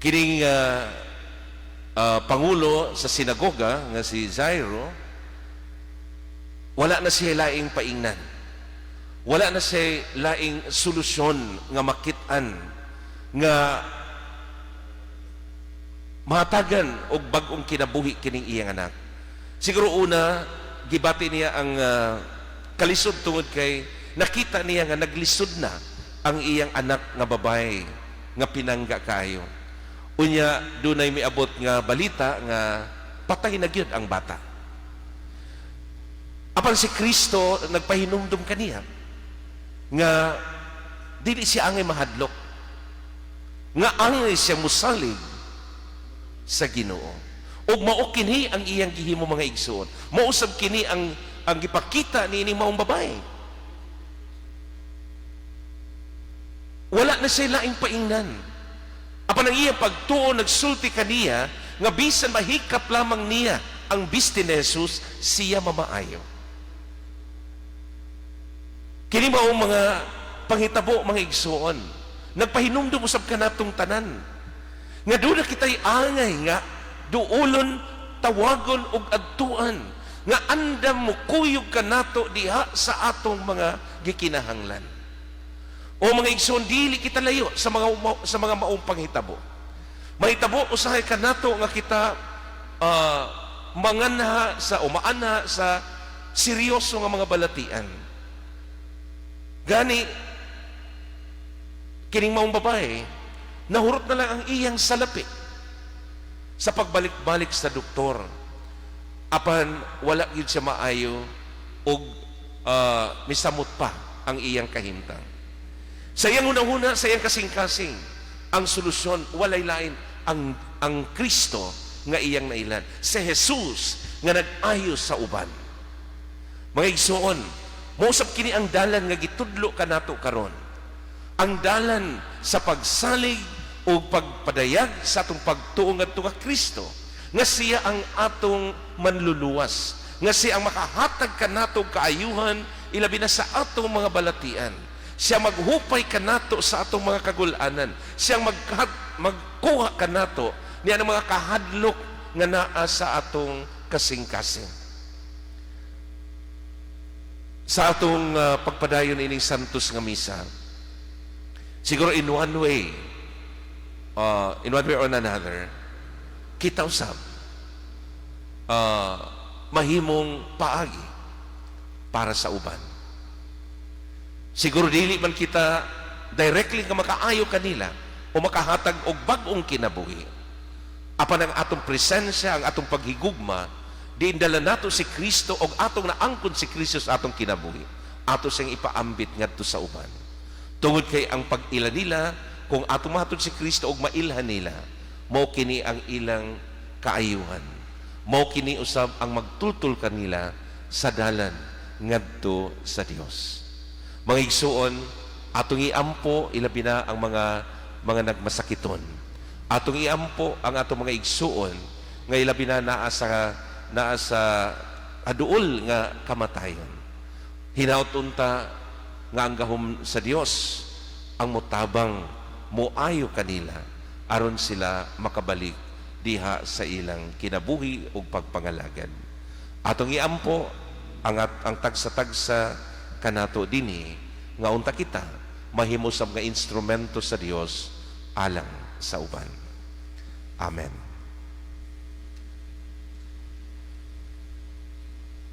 Kining pangulo sa sinagoga nga si Jairo, wala na siya laing paingnan. Wala na siya laing solusyon nga makit-an nga mahatagan og bag-ong kinabuhi kining iyang anak. Siguro una, gibati niya ang kalisod tungod kay nakita niya nga naglisod na ang iyang anak nga babae nga pinangga kaayo. Unya dunay miabot nga balita nga patay na gyud ang bata. Apan si Kristo nagpahinumdum kaniya nga dili siya angay mahadlok, nga angay siya musalig sa Ginoo. Ug mao kini ang iyang gihimo, mga igsoon. Mao usab kini ang gipakita niining maong babae. Wala na siya laing paingnan. Apan ang iyang pagtuo nagsulti kaniya nga bisan mahikap lamang niya ang bisti ni Jesus, siya mamaayo. Kini maong mga panghitabo, mga igsoon, nagpahinumdum usab kanatong tanan nga doon na kita'y angay nga duulon, tawagon og adtuan nga andam mo kuyog kanato diha sa atong mga gikinahanglan. O mga igsoon, dili kita layo sa mga maong panghitabo. Mahitabo usahay kanato nga kita manganha sa o maanha sa seryoso nga mga balatian. Gani kining maong babae, nahurot na lang ang iyang salapi sa pagbalik-balik sa doktor. Apan wala gyud siya maayo og misamot pa ang iyang kahimtang. Sa iyang hunahuna, sa iyang kasing-kasing, ang solusyon walay lain ang Kristo nga iyang nailan. Si Jesus nga nag-ayo sa uban. Mga igsoon, mao usab kini ang dalan nga gitudlo kanato karon. Ang dalan sa pagsalig o pagpadayag sa atong pagtuo ngadto ka Kristo, nga siya ang atong manluluwas, nga siya ang makahatag kanato og kaayuhan, ilabi na sa atong mga balatian. Siya maghupay kanato sa atong mga kagulanan. Siya ang magkuha kanato niya ng mga kahadlok nga naa sa atong kasing-kasing. Sa atong pagpadayon ining Santos nga Misa, siguro in one way or another, kita usab mahimong paagi para sa uban. Siguro dili man kita directly nga makaayo kanila o makahatag og bag-ong kinabuhi. Apan ang atong presensya, ang atong paghigugma, diin dala nato si Kristo og atong naangkon si Kristo sa atong kinabuhi, ato siyang ipaambit ngadto sa uban. Tungod kay ang pag-ila nila, kung atong mahatod si Kristo og mailhan nila, mao kini ang ilang kaayuhan. Mao kini usab ang magtultol kanila sa dalan ngadto sa Dios. Mga igsuon, atong iampo ilabi na ang mga nagmasakiton. Atong iampo ang atong mga igsuon nga ilabi na naa sa aduol nga kamatayon. Hinaut unta nga ang gahom sa Dios ang motabang, moayo kanila aron sila makabalik diha sa ilang kinabuhi ug pagpangalagad. Atong iampo ang tagsa-tagsa kanato dinhi nga unta kita mahimo sa mga instrumento sa Dios alang sa uban. Amen.